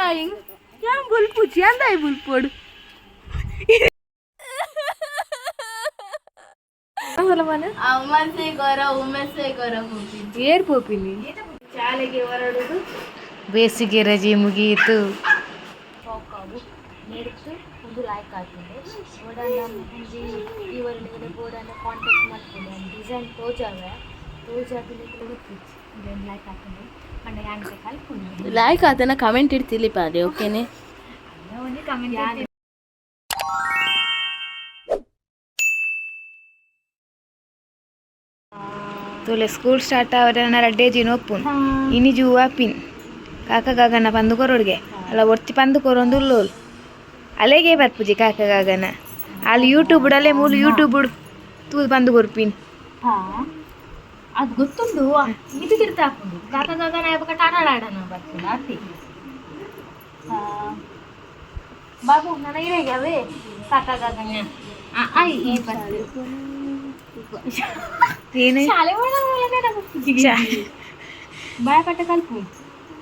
Crying. ಯಾನ್ ಬುಲ್ಪುಜಿ ಅಂದಾಯ್ ಬುಲ್ಪೊಡು. ಅಮ್ಮಸೆ ಗೊರ ಉಮೆಸೆ ಗೊರ ಪೋಪಿ. ಏರ್ ಪೋಪಿನಿ? ಶಾಲೆಗೆ ಹೊರಡುದು. ಬೇಸಿಗೆ ರಜೆ ಮುಗಿಯಿತು. ನೆಡ್ತು ಒಂದು ಲೈಕ್ ಆತುಂಡು. ಬೋಡಾಂಡ ಮೆಹಂದಿ ಇವರಲ್ಲಿ ಬೋಡಾಂಡ ಕಾಂಟ್ಯಾಕ್ಟ್ ಮಲ್ಪೊಲಿ. ಡಿಸೈನ್ ತೋಜಾವೆ ತೋಜಾದ್ ನಿಕುಲು ಇಂದೆನ್ ಲೈಕ್ ಆತುಂಡು ಪಂಡ ಯಾನ್ ಕಲ್ಪುಂಡು. ಲೈಕ್ ಆತನ ಕಮೆಂಟ್ ಇಡ್ತಿಲಿ ಪಾದೆ, ಓಕೆನೆ? ಒಂಜಿ ಕಮೆಂಟ್. ತೂಲೆ, ಸ್ಕೂಲ್ ಸ್ಟಾರ್ಟ್ ಆವರೆ ರಡ್ಡೆ ದಿನ ಒಪ್ಪುನ್. ಇನಿ ಜೂವ ಪಿನ್ ಕಾಕ ಗಾಗನ ಪಂದು ಕೊರೊಡ್ಗೆ ಅಲ್ಲ, ಒರ್ತಿ ಪಂದು ಕೊರೊಂದು ಉಲ್ಲೋಲು. ಅಲೆಗೆ ಬರ್ಪುಜಿ ಕಾಕ ಗಾಗನ. ಅಲ್ಲಿ ಯೂಟ್ಯೂಬ್ ಅಲ್ಲೇ ಮೂಲು ಯೂಟ್ಯೂಬ್ ತೂದು ಪಂದು ಕೊರ್ಪಿನ್. ಹಾ, ಅದು ಗೊತ್ತುಂಡು. ಮಿತಿ ತಿರ್ತ ಹಾಕುಂಡು. ಕಾಕ ಕಾಕ ನಾಯಕ ಟಾಟಾ ಆಡೋಣ ಬರ್ತದೆ ಅತ್ತಿ. ಬಾಬು ನನ್ನ ಇರೇಗೆ ಅವೇ ಕಾಕ ಕಾಕನ I ಈ ಬರ್ತದೆ. ಏನು? ಶಾಲೆ ಒಳಗೆ ಬಾಯ ಪಟ್ಟ ಕಲ್ಪು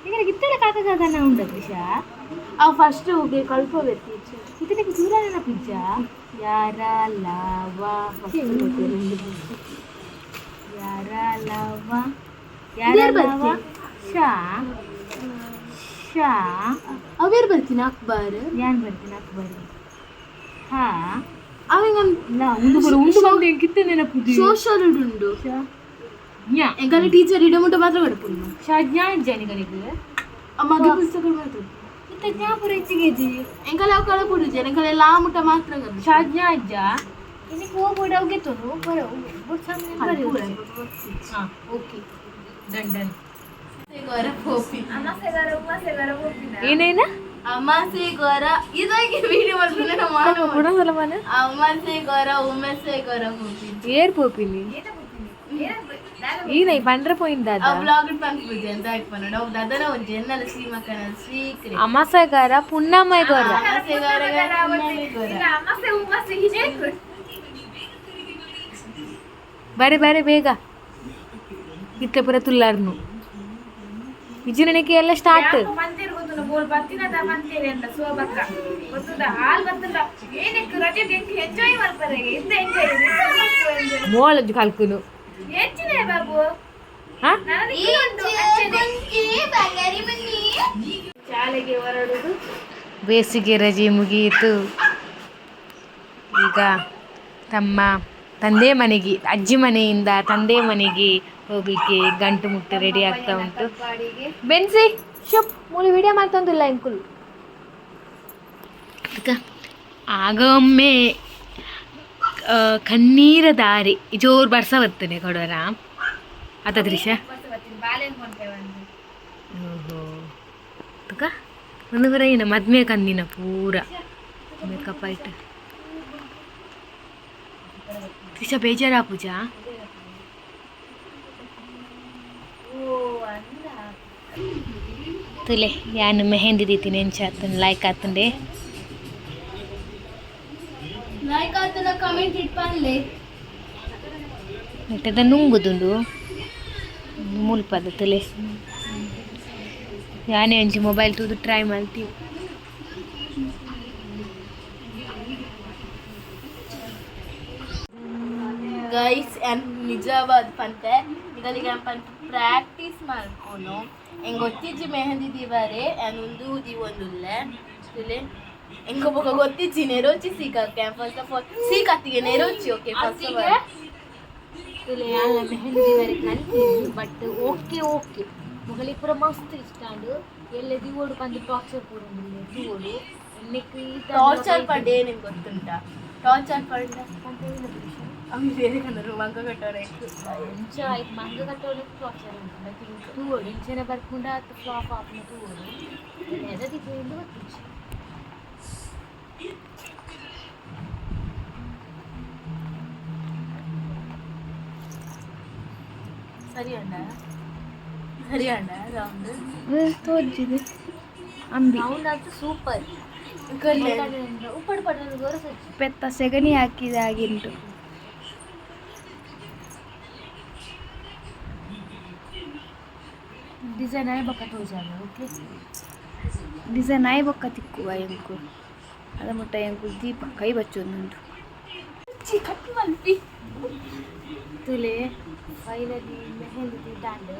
ಈಗ ಇತ್ತಲ್ಲ. ಕಾಕ ಕಾಕನ ಉಂಡ ಕೃಷಾ. ಅವು ಫಸ್ಟ್ ಕಲ್ಪಬೇಕು ಟೀಚರ್. ಇದಕ್ಕೆ ದೂರ ನೆನಪಿಜ್ಜ? ಯಾರ ಲಾವ ಯಾರ ಲವ ಯಾರ ಲವ ಶಾ ಶಾ. ಅವೇರ್ ಬರ್ತೀನಿ ಅಕ್ಬಾರ್. ಯಾನ್ ಬರ್ತೀನಿ ಅಕ್ಬರ್. ಹಾ. ಅವಂಗ ಲಾ ಉಂಡು ಬರು ಉಂಡು ಬಂದು ಎಂಕಿತ್ತೆ ನೆನಪುಜಿ. ಸೋಷಲ್ ಉಂಡು. ಜ್ಞಾ. ಎಂಕಲ್ಲ ಟೀಚರ್ ಇಡ ಮುಟ್ಟ ಮಾತ್ರ ಕೊಡ್ಪುಂಡು. ಶಾ ಜ್ಞಾ ಇಜ್ಜಾನಿ ಕನಿಗ್. ಮಗೆ ಪುಸ್ತಕ ಮಾತ್ರ. ಇತ್ತ ಜ್ಞಾ ಪೂರ ಹೆಚ್ಚಿಗೆ ಇಜ್ಜಿ. ಎಂಕಲ್ಲ ಅವು ಕಳಪುಡು ಎಂಕಲ್ಲ ಲಾ ಮುಟ್ಟ ಮಾತ್ರ. ಶಾ ಜ್ಞಾ ಇಜ್ಜ ಇನ್ನಿಕ್ ಹೋಗ್ಬೋಡು ಅವು ಗೆತ್ತೋನು ಬರ ಬೊಡ್ ಸಾಮನೆ ಬರಿ. ಹಾ, ಓಕೆ, ಡನ್ ಡನ್. ಗೊರ ಪೋಪಿ. ಏನೇನ? ಅಮಾಸೆ ಗೊರ ಇದಾಗಿ ವಿಡಿಯೋ ಮಾಡ್ಕೊಂಡು ನಮ್ಮ. ಗುಣಸಲಮಾನ. ಅಮಾಸೆ ಗೊರ ಉಮೆಸೆ ಗೊರ ಪೋಪಿ. ಏರ್ ಪೋಪಿನಿ? ಈನೈ ಪಂಡ್ರ ಪೋಯಿಂದ? ಆ ಬ್ಲಾಗ್ ಪನ್ಪುಜಿ ಅಂತ ಹಾಕ್ಪನ್ನೋಡು. ಅವು ದಾದನ ಒಂಜಿ ಎನ್ನಲ ಶ್ರೀಮಕ್ಕನ ಸೀಕ್ರೆಟ್. ಅಮಾಸೆಗಾರ ಪುಣ್ಣಮ್ಮೈಗೋರ. ಅಮಾಸೆ ಗೊರ ಪುಣ್ಣಮೆ ಗೊರ. ಬರೆ ಬರೆ ಬೇಗ. ಇತ್ತೆ ಪೂರ ತುಲ್ಲಾರ್ನು ವಿಜಿನಣಿಕೆ ಎಲ್ಲ ಸ್ಟಾರ್ಟ್. ಮೋಳಂಜು ಕಲ್ಕುನು. ಹಾ. ಶಾಲೆಗೆ ಹೊರಡುದು. ಬೇಸಿಗೆ ರಜೆ ಮುಗಿಯಿತು. ಈಗ ತಮ್ಮ ತಂದೆ ಮನೆಗೆ, ಅಜ್ಜಿ ಮನೆಯಿಂದ ತಂದೆ ಮನೆಗೆ ಹೋಗ್ಲಿಕ್ಕೆ ಗಂಟು ಮುಟ್ಟು ರೆಡಿ ಆಗ್ತಾ ಉಂಟು. ಬೆನ್ಸಿ ಶುಪ್ ಮೂಲು ವಿಡಿಯೋ ಮಾಡ್ತಂದಿಲ್ಲ ಇಂಕುಲ್. ಅದಕ್ಕೆ ಆಗ ಒಮ್ಮೆ ಕಣ್ಣೀರ ದಾರಿ ಜೋರು ಬರ್ಸ ಬರ್ತದೆ ಕೊಡೋರ ಅದ ದೃಶ್ಯ. ಓಹೋ, ತುಕ ಒಂದು ಬರ ಏನ ಮದ್ಮೆ ಕಂದಿನ ಪೂರ ಮೇಕಪ್ ಆಯ್ತು. ತ್ರಿಷಾ, ಬೇಜಾರಾ ಪೂಜಾ? ತುಲೆ, ಯಾನು ಮೆಹಂದಿ ದೀತೀನಿ ಎಂಚ ಆತಂಡ್ ಲೈಕ್ ಆತಂಡೆ. ಲೈಕ್ ಆತನ ಕಮೆಂಟ್ ಇಟ್ಪನ್ಲೆ. ನೆಟ್ಟದ ನುಂಗುದುಂಡು ಮುಲ್ಪದ. ತುಲೆ, ಯಾನೇ ಒಂಜಿ ಮೊಬೈಲ್ ತೂದು ಟ್ರೈ ಮಲ್ತಿ. ಗೈಸ್, ಆ್ಯಂಡ್ ನಿಜವಾದ ಪಂತೆ ನಿಗಲಿಗೆ ಪಂತ ಪ್ರಾಕ್ಟೀಸ್ ಮಲ್ಪೊನು. ಎಂಗ್ ಗೊತ್ತಿಜ್ಜಿ ಮೆಹಂದಿ ದಿವರೆ ಆ್ಯಂಡ್ ಉಂದು ದಿವೊಂದುಲ್ಲೆ. ತುಲೆ, ಎಂಕ್ ಬೊಕ ಗೊತ್ತಿಜ್ಜಿ ನೆರೋಚಿ ಸೀಕಕ್ಕೆ. ಫಸ್ಟ್ ಆಫ್ ಆಲ್ ಸೀಕತ್ತಿಗೆ ನೆರೋಚಿ. ಓಕೆ, ಫಸ್ಟ್ ಆಫ್ ಆಲ್ ತುಲೆ, ಯಾನ್ಲ ಮೆಹಂದಿ ದಿವರೆ ಕಲ್ತಿನಿ, ಬಟ್ ಓಕೆ ಓಕೆ. ಮೊಗಲಿ ಪೂರ ಮಸ್ತ್ ಇಷ್ಟ ಆಂಡ್. ಎಲ್ಲೆ ದಿವೋಡು ಪಂದ್ ಟಾರ್ಚರ್ ಪೂರ ಉಂಡುಲ್ಲೆ ತೂವೊಡು ನೆಕ್ ಈ. ಟಾರ್ಚರ್ ಪಂಡ ಏನೇನು ಗೊತ್ತುಂಟಾ? ಟಾರ್ಚರ್ ಪಂಡ ಅవి ಬೇರೆ ಕಂದರು ಮಂಗ ಕಟ್ಟೋರೆ. ಅಂಚ ಆಯ್ತು, ಮಂಗ ಕಟ್ಟೋಡು ಟಾರ್ಚರ್ ಉಂಟು. ತೂವೊಡು ಇಂಚನೆ ಬರ್ಪುಂಡ ಅತ್ ಫ್ಲಾಪ್ ಆಪುನ ತೂವೊಡು. ಎದ ದಿಪುಂಡು ಗೊತ್ತಿಜ್ಜಿ. ಸರಿ ಅಣ್ಣ, ಸರಿ ಅಣ್ಣ, ರೌಂಡ್. ತೋಜಿದೆ ಅಂಬಿ. ರೌಂಡ್ ಆಯ್ತು, ಸೂಪರ್. ಉಪ್ಪಡು ಪಡೋದು ಗೋರ ಸಜ್ಜಿ. ಪೆತ್ತ ಸೆಗಣಿ ಹಾಕಿದ ಹಾಗಿಂಟು. ಡಿಸೈನ್ ಆಯ್ ಬೊಕ್ಕ ತೋಜಾವೆ, ಓಕೆ. ಡಿಸೈನ್ ಆಯ್ ಬೊಕ್ಕ ತಿಕ್ಕುವ ಎಂಕು ಅದ ಮುಟ್ಟ ಎಂಕು ದೀಪ ಕೈ ಬಚ್ಚೊಂದುಂಡು ಕಟ್ ಮಲ್ಪಿ ತುಲೆ ಫೈನಲಿ ಮೆಹಂದಿ ದೀತಾಂಡ್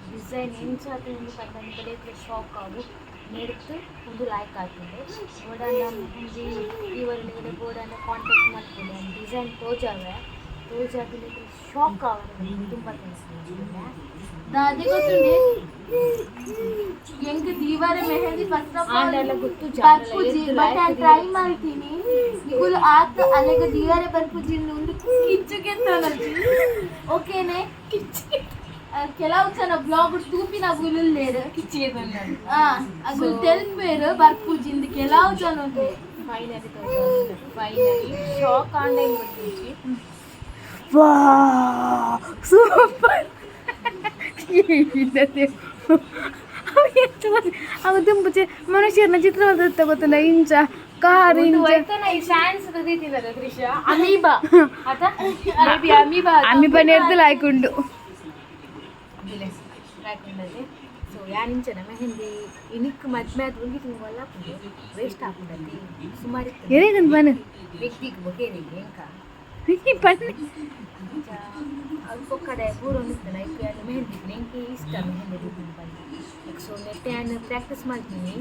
ಡಿಸೈನ್ ಎಂಚ ಆತುಂಡು ಪಂಡ ಕಡೆಕ್ ಶಾಕ್ ಆವು ನೆಡ್ತು ಉಂದು ಲಾಯ್ಕ್ ಆತುಂಡು ಬೋಡಾಂಡ ಮೆಹಂದಿ ದೀವರೆ ಬೋಡಾಂಡ ಕಾಂಟ್ಯಾಕ್ಟ್ ಮಲ್ಪೊಲಿ ಡಿಸೈನ್ ತೋಜಾವೆ ತೋಜಾದ್ ಶಾಕ್ ಆವರೆ ತುಂಬ ದಾದೆ ಗೊತ್ತುಂಡೆ ಎಂಕ್ ದೀವರೆ ಮೆಹಂದಿ ಫಸ್ಟ್ ಆಫ್ ಆಲ್ ಆಂಡಲ ಗೊತ್ತು ಬರ್ಪುಜಿ ಬಟ್ ನಾನು ಟ್ರೈ ಮಾಡ್ತೀನಿ ನಿಗುಲು ಆತ ಅಲೆಗ ದೀವರೆ ಬರ್ಪುಜಿ ಒಂದು ಕಿಚ್ಚುಗೆ ಓಕೆನೆ ಕೆಲವು ಜನ ಬ್ಲಾಗ್ ತೂಪಿನ ಗುಲುಲ್ಲೇರು ಅಗುಲ್ ತೆಲ್ಪೇರು ಬರ್ಪುಜಿಂದ ಕೆಲವು ಜನ ಉಂಟು ಫೈನಲಿ ಫೈನಲಿ ಶಾಕ್ ಆಂಡ ಗೊತ್ತುಂಚಿ ವಾ ಸೂಪರ್ ಅವು ದುಂಬುಚೆ ಮನುಷ್ಯನ ಚಿತ್ರ ಬರುತ್ತೆ ಗೊತ್ತಲ್ಲ ಇಂಚ ಕಾರ್ ಇಂಚ ಈ ಫ್ಯಾನ್ಸ್ ದೀತಿನದ ದೃಶ್ಯ ಅಮೀಬಾ ಅತ ಅರಬಿ ಅಮೀಬಾ ಅಮ್ಮಿ ಪನಿ ಎರ್ದಲ ಆಯ್ಕೊಂಡು ಸೊ ಯಾನಿಂಚನ ಮೆಹಂದಿ ಇನಿಕ್ ಮದ್ಮೆ ಆದ್ ಒಂಜಿ ತಿಂಗೊಲ್ಲ ಆಪುಂಡು ವೇಸ್ಟ್ ಆಪುಂಡತಿ ಸುಮಾರು ಎರೇಗಂತ ಬನ್ ವ್ಯಕ್ತಿಗ್ ಬೊಕೇರಿಗೆ ಎಂಕ ಪನ್ನಿ ಅದು ಪೊಕ್ಕಡೆ ಪೂರ ಒಂದಿತ್ತಲ್ಲ ಐಕ್ ಯಾನ್ ಮೆಹಂದಿ ಎಂಕ್ ಇಷ್ಟ ಮೆಹಂದಿ ದೀಪಿನ ಪಂಡ ಸೊ ನೆಟ್ಟೆ ಯಾನ್ ಪ್ರಾಕ್ಟೀಸ್ ಮಾಡ್ತೀನಿ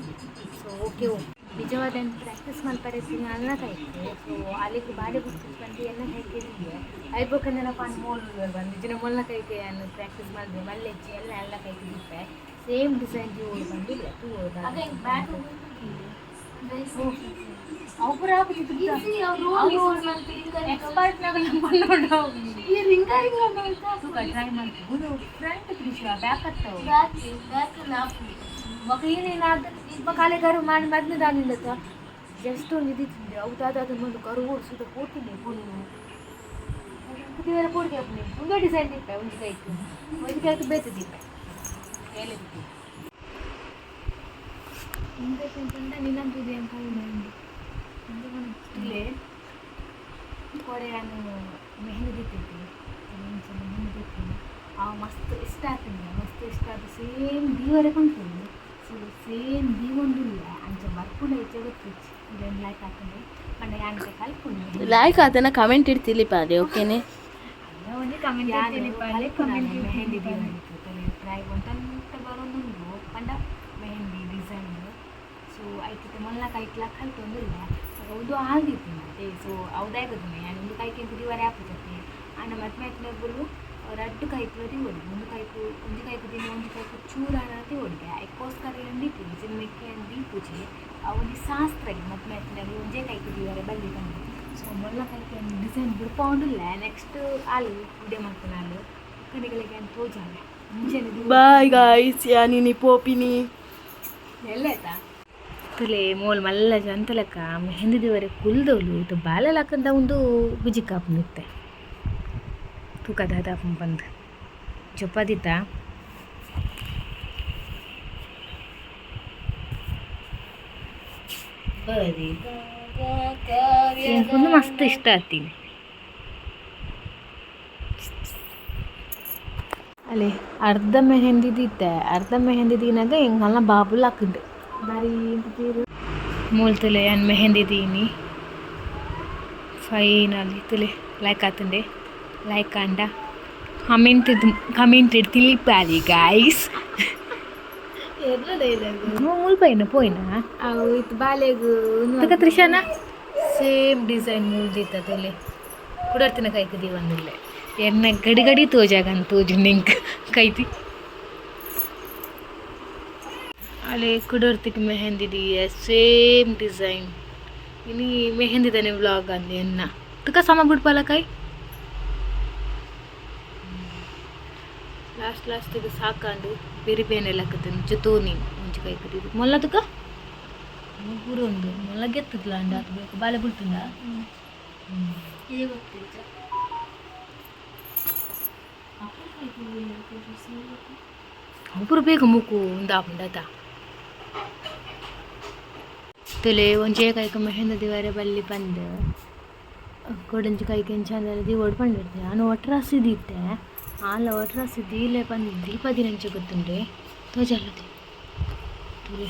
ಸೊ ಓಕೆ ಓಕೆ ನಿಜವಾದ ಏನು ಪ್ರಾಕ್ಟೀಸ್ ಮಲ್ಪರೆ ಅನ್ನ ಕೈತೆ ಸೊ ಅಲ್ಲಿಗೆ ಬಾಡಿ ಗುರ್ತು ಬಂದು ಎಲ್ಲ ಕೈಕೆ ಐಬೋಕಂದನ ಪಾನ್ ಮೋಲ್ ಬಂದು ಜಿನ ಮೊಲ್ಲ ಕೈಕೆ ಯಾನ್ ಪ್ರಾಕ್ಟೀಸ್ ಮಾಡಿದೆ ಮಲ್ಲೆಜ್ಜಿ ಎಲ್ಲ ಎಲ್ಲ ಕೈಗೆ ದೀಪೆ ಸೇಮ್ ಡಿಸೈನ್ ಜೀವೋಡು ಬಂದಿಲ್ಲ ತೂ ಬ್ಯಾಕ್ ಅವು ಪೂರ ಎಕ್ಸ್ಪರ್ಟ್ ನಾಗಲ್ಲ ಪನ್ನೋಡು ಈ ರಿಂಗ ರಿಂಗ ತೂಕ ಟ್ರೈ ಮಾಡ್ತೀನಿ ಫ್ರಂಟ್ ತ್ರಿಶ ಬ್ಯಾಕ್ ಅತ್ತವು ಬ್ಯಾಕ್ ಬ್ಯಾಕ್ ನಾಪು ಮಗ ಏನೇನಾದ ಮಕಾಲೆಗಾರು ಮಾಡಿ ಮದ್ನ ದಾನಿಲ್ಲತ ಜಸ್ಟ್ ಒಂದು ಇದಿತ್ತಿಂದೆ ಅವು ದಾದ ಅದನ್ನ ಕರು ಓಡಿಸುತ್ತ ಪೋತಿನಿ ಪೊಣ್ಣು ಕುದಿವೆಲ್ಲ ಪೋಡಿಗೆ ಹಾಪುನಿ ಒಂದೇ ಡಿಸೈನ್ ದಿಪ್ಪೆ ಒಂಜಿ ಕೈಕ್ ಒಂಜಿ ಕೈಕ್ ಬೇತೆ ದಿಪ್ಪೆ ಹೇಳಿದ್ದೆ ಇಲ್ಲೇ ಕೊಡೆ ನಾನು ಮೆಹಂದಿ ದಿತ್ತಿದ್ದೆ ಮುಂಚೆ ಮೆಹಂದಿ ದಿತ್ತೀನಿ ಆ ಮಸ್ತ್ ಇಷ್ಟ ಆಗ್ತದೆ ಮಸ್ತ್ ಇಷ್ಟ ಆದ ಸೇಮ್ ದೀವರೆ ಪನ್ಪುಂಡು ಸೊ ಸೇಮ್ ದೀವೊಂದುಲ್ಲ ಅಂಚ ಬರ್ಪುಂಡ ಇಚ್ಚೆ ಗೊತ್ತಿಚ್ಚಿ ಇದನ್ನು ಲೈಕ್ ಹಾಕೊಂಡು ಪಂಡ ಯಾನ್ ಕಲ್ಪುಂಡು ಲೈಕ್ ಆತನ ಕಮೆಂಟ್ ಇಡ್ತಿಲಿ ಪಾದೆ ಓಕೆನೆ ಮೆಹಂದಿ ಟ್ರೈ ಒಂತಂತ ಬರೋದುಂಡು ಪಂಡ ಮೆಹಂದಿ ಡಿಸೈನ್ ಸೊ ಐಕಿತ ಮೊಲ್ಲ ಕೈಕ್ಲ ಕಲ್ತೊಂದಿಲ್ಲ ಒಂದು ಆದಿತ್ತು ಮತ್ತೆ ಸೊ ಅವದಾಗದು ಯಾನ್ ಒಂದು ಕೈಕೆ ದಿವರೆ ಆಪುಜತೆ ಆಂಡ ಮದ್ಮೆ ಆಯ್ತಿನ ರಡ್ಡು ಕೈಕ್ಲ ತಿವೊಡು ಒಂದು ಕೈಕು ಒಂಜಿ ಕೈಕು ದಿನ ಒಂಜಿ ಕೈಕು ಚೂರಾಣ ತಿವೊಡುಗೆ ಐಕ್ಕೋಸ್ಕರ ದೀಪುಜಿ ಜಿಮ್ಮೆಕ್ಕೆ ದೀಪುಜಿ ಆ ಒಂಜಿ ಶಾಸ್ತ್ರಗೆ ಮದ್ಮೆ ಆಯ್ತಿನಾಗ ಒಂಜೇ ಕೈಕು ದಿವರೆ ಬಲ್ಲಿ ಬಂದು ಸೊ ಮೊಲ್ಲ ಕೈಕೆ ಡಿಸೈನ್ ಬಿಡ್ಪೌಂಡಿಲ್ಲ ನೆಕ್ಸ್ಟ್ ಆಲು ವಿಡಿಯೋ ಮಾಡ್ತಾನೆ ಆಲು ಕಡೆಗಳಿಗೆ ತೋಜಾಲೆ ಮುಂಚೆನೆ ಬಾಯ್ ಗಾಯ್ಸ್ ಯಾನಿನಿ ಪೋಪಿನಿ ಎಲ್ಲ ಆಯ್ತಾ ತುಲೆ ಮೋಲ್ ಮಲ್ಲ ಜಂತಲಕ ಮೆಹಂದಿ ದಿವರೆ ಕುಲ್ದೋಲು ಇದು ಬಾಲಲಾಕಂದ ಒಂದು ಬುಜಿಕಾಪ್ ನಿತ್ತೆ ತೂಕ ದಾದ ಬಂದು ಚೊಪ್ಪದಿತ್ತ ಒಂದು ಮಸ್ತ್ ಇಷ್ಟ ಆತೀನಿ ಅಲ್ಲೇ ಅರ್ಧ ಮೆಹಂದಿ ದಿತ್ತೆ ಅರ್ಧ ಮೆಹಂದಿ ದಿನಾಗ ಎಂಗಲ್ಲ ಬಾಬುಲ್ ಹಾಕಿಂಡು ಬಾರಿ ಮೂಲ್ ತುಲೆ ಅನ್ ಮೆಹಂದಿ ದೀನಿ ಫೈನಲಿ ತುಲೆ ಲೈಕ್ ಆತುಂಡೆ ಲೈಕ್ ಆಂಡ ಕಮೆಂಟ್ ಕಮೆಂಟ್ ತಿಳಿಪಾರಿ ಗಾಯ್ಸ್ ಮೂಲ್ ಪೈನ ಪೋಯಿನ ಅವು ಇತ್ತು ಬಾಲೆಗು ತುಕ ತ್ರಿಶಾನ ಸೇಮ್ ಡಿಸೈನ್ ಮೂಲ್ದಿತ್ತ ತುಲೆ ಕುಡರ್ತಿನ ಕೈಕ್ ದೀವೊಂದುಲ್ಲೆ ಎನ್ನ ಗಡಿ ಗಡಿ ತೋಜಾಗನ್ ತೋಜು ನಿಂಕ್ ಕೈತಿ ಅಲೆ ಕುಡರ್ತಿಗೆ ಮೆಹಂದಿ ದಿಯ ಸೇಮ್ ಡಿಸೈನ್ ಇನಿ ಮೆಹಂದಿ ತಾನೆ ವ್ಲಾಗ್ ಅಂದೆ ಎನ್ನ ತುಕ ಸಮ ಬಿಡ್ಪಲ್ಲ ಕೈ ಲಾಸ್ಟ್ ಲಾಸ್ಟಿಗೆ ಸಾಕಾಂಡು ಬೇರೆ ಬೇನೆ ಲಕ್ಕತ್ತೇನೆ ಜೊತೋ ನೀನು ಒಂಜಿ ಕೈ ಕಟ್ಟಿದ್ದು ಮೊಲ್ಲ ತುಕ ಪೂರ ಉಂಡು ಮೊಲ್ಲ ಗೆತ್ತದ್ಲ ಅಂಡ ಅದು ಬೇಕು ಬಾಳೆ ಬಿಡ್ತುಂಡ ಪೂರ ಬೇಗ ಮೂಕು ಉಂದಾಪುಂಡತ ತುಲೆ ಒಂಜೇ ಕೈಕ ಮೆಹಂದ ದಿವಾರೆ ಬಲ್ಲಿ ಬಂದು ಕೊಡಂಜಿ ಕೈಗೆ ಚಂದ ದಿವೋಡು ಪಂಡಿರ್ತೆ ನಾನು ಒಟ್ರಾಸಿ ದೀತೆ ಆಲ ಒಟ್ರಾಸಿ ದೀಲೆ ಬಂದು ದೀಪ ದಿನಂಚ ಗೊತ್ತುಂಡೆ ತೋಜಲ್ಲದೆ ತುಲೆ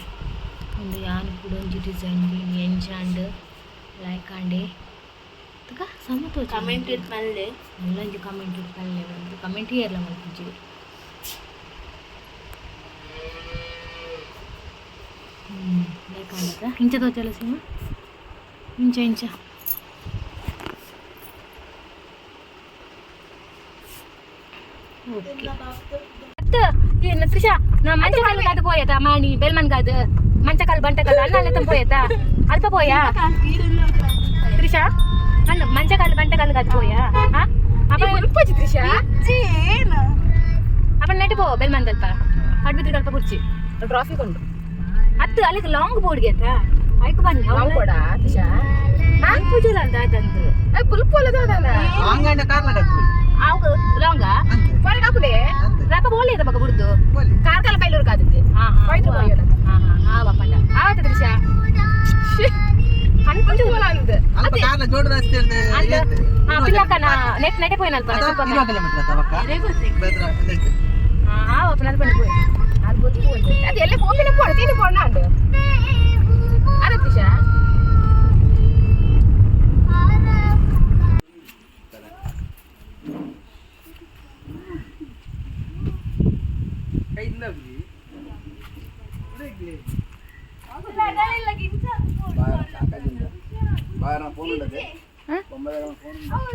ಉಂದು ಯಾನ್ ಕುಡೊಂಜಿ ಡಿಸೈನ್ ದೀನಿ ಎಂಚಾಂಡ್ ಲೈಕ್ ಆಂಡೆ ತುಕ ಸಮ ತೋಜುಂಡು. ಕಮೆಂಟ್ it ಮಲ್ಲೆ. ನಲ್ಲೊಂಜಿ ಕಮೆಂಟ್ it ಪಲ್ಲೆ ಬಂದು ಕಮೆಂಟ್ ಏರ್ಲ ಮಲ್ಪುಜಿ. ಲೈಕ್ ಆಂಡತ ಇಂಚ ತೋಜಲ ಸೀಮ ಇಂಚ ಇಂಚ. ಓಕೆ ತ್ರಿಷಾ, ನಾ ಮಂಚಕಾಲ್ ಕಾದು ಪೋಯತ ಮಾಣಿ ಬೆಲ್ಮನ್ ಕಾದು ಮಂಚಕಾಲ್ ಬಂಟಕಾಲ್ ಅಣ್ಣ ಅಲ್ಲ ಪೋಯತ ಅಲ್ಪ ಪೋಯಾ ತ್ರಿಷಾ? ಅಣ್ಣ ಮಂಚಕಾಲ್ ಬಂಟಕಾಲ್ ಕಾದು ಪೋಯಾ? ಅಪ್ಪ ತ್ರಿಷಾ. ಅಪ್ಪ ನೆಟ್ ಪೋ ಬೆಲ್ಮನ್ ಅಲ್ಪ ಪಡ್ಬಿದ್ರೆ ಅಲ್ಪ ಕುರ್ಚಿ ಟ್ರಾಫಿಕ್ ಉಂಟು. ಅತ್ತು ಅಲ್ಲಿಗೆ ಲಾಂಗ್ ಬೋರ್ಡ್ಗೆ ಆಯ್ತಾ ಐಕ್ ಬನ್ನಿ. ಲಾಂಗ್ ಕೊಡ ತ್ರಿಷಾ. ಪೂಜೆ ಅಲ್ದ ಅದಂದು. ಆಂಗಂಡ ಕಾರ್ಲ ಕಟ್ಪು. ಅವು ಲಾಂಗಾ ಕಾಪುಲೆ. ರಕ ಬೋಲಿ ಅದ ಬಕ ಬುಡ್ದು. ಕಾರ್ಕಳ ಬೈಲೂರು ಕಾದಿದ್ದೆ. ಪೈದ್ರು ಪೋಯೋಣ. ಹಾ ಹಾ ಹಾ ಬಾಪಂಡ ಆವತ್ತ ತ್ರಿಷಾ ಕಣ್ಪುಜು. ಅಲ್ಪ ಕಾರ್ಲ ಜೋಡು ರಸ್ತೆ ಇರ್ತದೆ. ಅಂದ ಹಾ ಪಿಲ್ಲಕ್ಕನ ನೆಟ್ ನೆಟೆ ಪೋಯಿನಲ್ಪ. 20 ಕಿಲೋಮೀಟರ್ ಆತ ಪಕ್ಕ ಬೆದ್ರ ನೆಕ್ಸ್ಟ್. ಹಾ ಬಾಪನ ಅಲ್ಪ ಪೋಯಿ. ಅದು ಎಲ್ಲ ಪೋಪಿನ ಪೋಣ ತೀನಿ ಪೋಣ ಅಂಡು ಅದ ತ್ರಿಷಾ.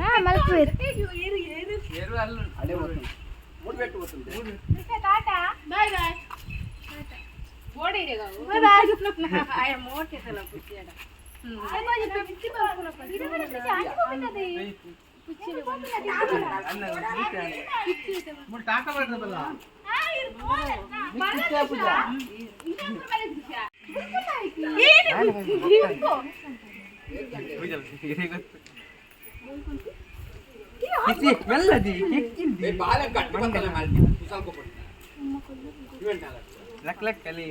ಹಾ ಮಲ್ಪುವೆರ್. Bye bye. ಮೂರು ಟಾಕ ಬರ್ತದಲ್ಲ. ಲಕ್ ಲಕ್ ಕಲಿ.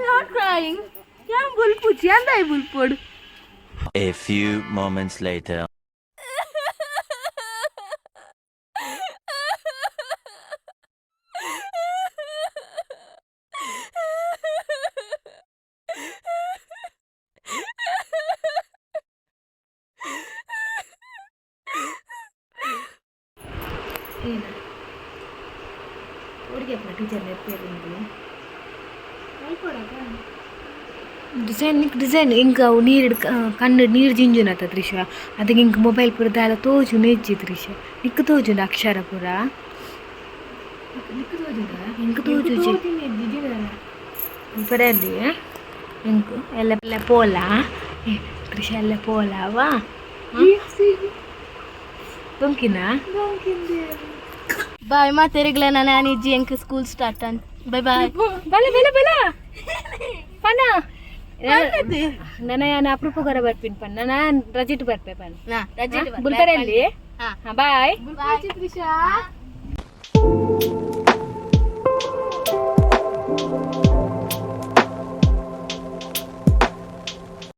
Not crying. ಯಾನ್ ಬುಲ್ಪುಜಿ ಅಂದಾಯ್ ಬುಲ್ಪೊಡು. A few moments later. ಹುಡುಗಿ ಟೀಚರ್ ಡಿಸೈನ್ ಡಿಸೈನ್ ಇಂಕ ಅವು ನೀರು ಕಣ್ಣು ನೀರು ಜಿಂಜುನತ ತ್ರಿಷಾ. ಅದಕ್ಕೆ ಇಂಕ್ ಮೊಬೈಲ್ ಪೂರ ದಾಲ ತೋಜುನ ಇಜ್ಜಿ ತ್ರಿಷಾ. ನಿಕ್ಕ್ ತೋಜುಂಡು ಅಕ್ಷರ ಪೂರ? ನಿಕ್ಕ್ ತೋಜುಂಡ? ಇಂಕ್ ತೋಜುಜಿ ಪರಲ್ಲಿ. ಇಂಕ್ ಎಲ್ಲ ಎಲ್ಲ ಪೋಲ ತ್ರಿಷಾ, ಎಲ್ಲ ಪೋಲಾವಾ ದೊಂಕಿನಾ? ಬಾಯ್ ಮಾತೆರೆಗ್ಲ. ನಾನು ಇಜ್ಜಿ, ಎಂಕ್ ಸ್ಕೂಲ್ ಸ್ಟಾರ್ಟ್ ಅಂತ. Bye bye. ಬಲ ಬಲ ಬಲ ಪನ ನನ ಯಾನ್ ಅಪರೂಪ ಕೊರ ಬರ್ಪಿನ್ ಪನ್ನ. ನಾನ್ ರಜೆಟ್ ಬರ್ಪೆ ಪನ್. ನಾ ರಜೆ. ಬುಲ್ಪರಲ್ಲಿ. ಹಾ. ಬಾಯ್. ತ್ರಿಷಾ.